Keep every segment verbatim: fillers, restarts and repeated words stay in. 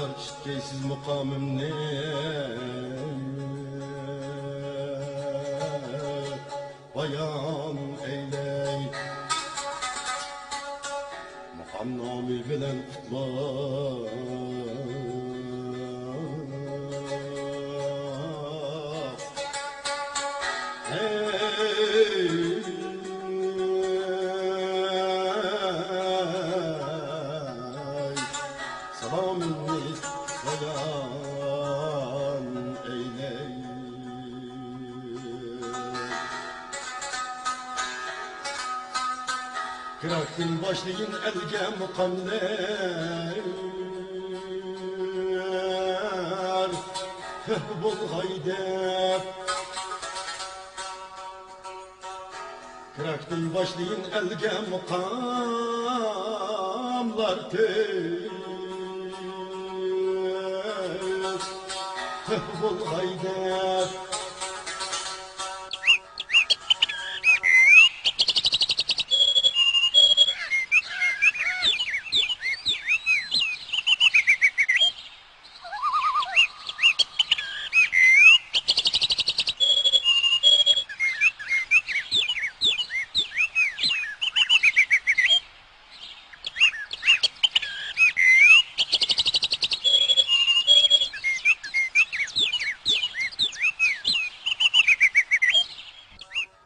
ئىشىتكەيسىز مۇقامىمنى بايان ئەيلەي. مۇقام نامى بىلەن قۇتلۇق. ھەي، سالامىمنى بايان ئەيلەي. كىراكتىن باشلىيىن ئەلگە مۇقاملار، تۆھپە بولغاي دەپ. كىراكتىن باشلىيىن ئەلگە مۇقاملار، تۆھپە بولغاي دەپ.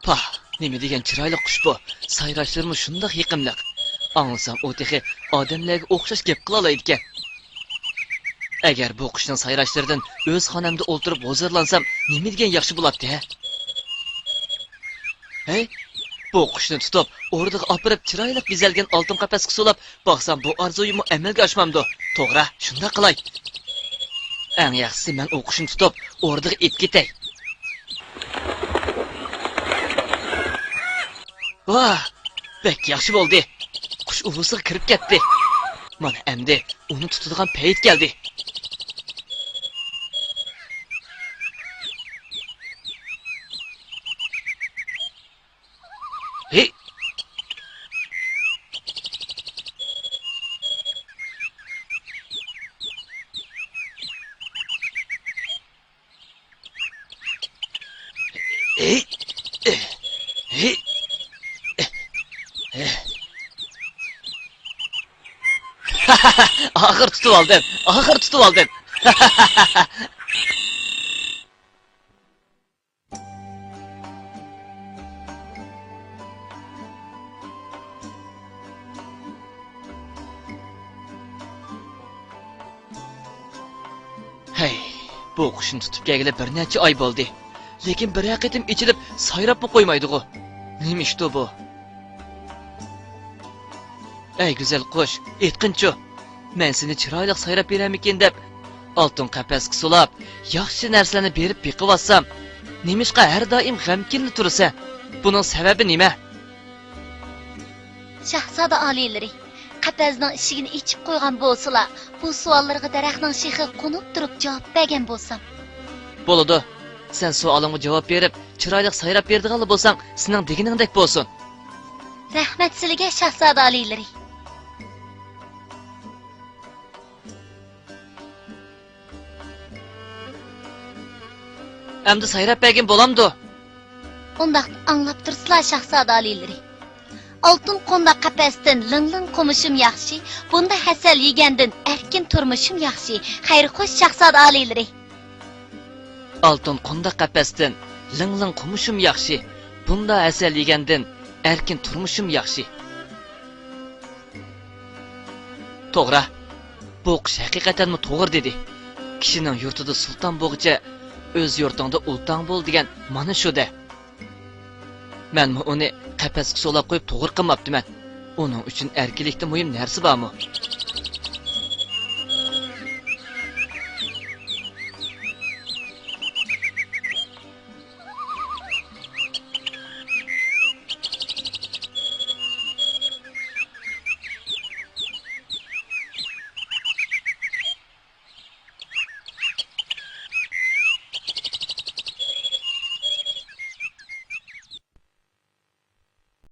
پاھ، نېمە دېگەن چىرايلىق قۇش بۇ! سايراشلىرىمۇ شۇنداق يېقىملىق. ئاڭلىسام، ئۇ تېخى ئادەملەرگە ئوخشاش گەپ قىلالايدىكەن. ئەگەر بۇ قۇشنىڭ سايراشلىرىدىن ئۆز خانامدا ئولتۇرۇپ ھۇزۇرلانسام، نېمە دېگەن ياخشى بولاتتى، ھە؟ ھەي، بۇ قۇشنى تۇتۇپ، ئوردىغا ئاپىرىپ، چىرايلىق بېزەلگەن ئالتۇن قەپەسكە سولاپ باقسام، بۇ ئارزۇيۇممۇ ئەمەلگە ئاشمامدۇ؟ توغرا، شۇنداق قىلاي. ئەڭ ياخشىسى، مەن ئۇ قۇشنى تۇتۇپ، ئوردىغا ئېلىپ كېتەي. ۋاھ، بەك ياخشى بولدى. قۇش ئۇۋىسىغا كىرىپ كەتتى. مانا ئەمدى ئۇنى تۇتىدىغان پەيت كەلدى. ھېي! ھېي! ھېي! ئاخىر تۇتۇۋالدىم، ئاخىر تۇتۇۋالدىم. ھەي، بۇ قۇشنى تۇتۇپ كەلگىلى بىر نەچچە ئاي بولدى. لېكىن بىرەر قېتىم ئېچىلىپ سايراپمۇ قويمايدىغۇ. نېمە ئىشتۇ بۇ؟ ئەي گۈزەل قۇش، ئېيتقىنچۇ، مەن سېنى چىرايلىق سايراپ بېرەرمىكىن دەپ، ئالتۇن قەپەسكە سولاپ، ياخشى نەرسىلەرنى بېرىپ بېقىۋاتسام، نېمىشقا ھەر دائىم غەمكىنلا تۇرىسەن؟ بۇنىڭ سەۋەبى نېمە؟ شاھزادە ئالىيلىرى، قەپەسنىڭ ئىشىكىنى ئېچىپ قويغان بولسىلا، بۇ سوئاللىرىغا دەرەخنىڭ شېخىغا قونۇپ تۇرۇپ جاۋاب بەرگەن بولسام. بولىدۇ. سەن سوئالىمغا جاۋاب بېرىپ، چىرايلىق سايراپ بېرىدىغانلا بولساڭ، سېنىڭ دېگىنىڭدەك بولسۇن. رەھمەت سىلىگە، شاھزادە ئالىيلىرى. ئەمدى سايراپ بەرگىن بولامدۇ؟ ئۇنداقتا ئاڭلاپ تۇرسىلا، شاھزادە ئالىيلىرى. ئالتۇن قونداق قەپەستىن لىڭ-لىڭ قومۇشۇم ياخشى، بۇندا ھەسەل يېگەندىن ئەركىن تۇرمۇشۇم ياخشى. خەير خوش، شاھزادە ئالىيلىرى. ئالتۇن قونداق قەپەستىن لىڭ-لىڭ قومۇشۇم ياخشى، بۇندا ھەسەل يېگەندىن ئەركىن تۇرمۇشۇم ياخشى. توغرا، بۇ قۇش ھەقىقەتەنمۇ توغرا دېدى. كىشىنىڭ يۇرتىدا سۇلتان بولغۇچە، ئۆز يۇرتۇڭدا ئۇلتاڭ بول دېگەن مانا شۇ-دە. مەنمۇ ئۇنى قەپەسكە سولاپ قويۇپ توغرا قىلماپتىمەن. ئۇنىڭ ئۈچۈن ئەركىنلىكتىن مۇھىم نەرسە بارمۇ؟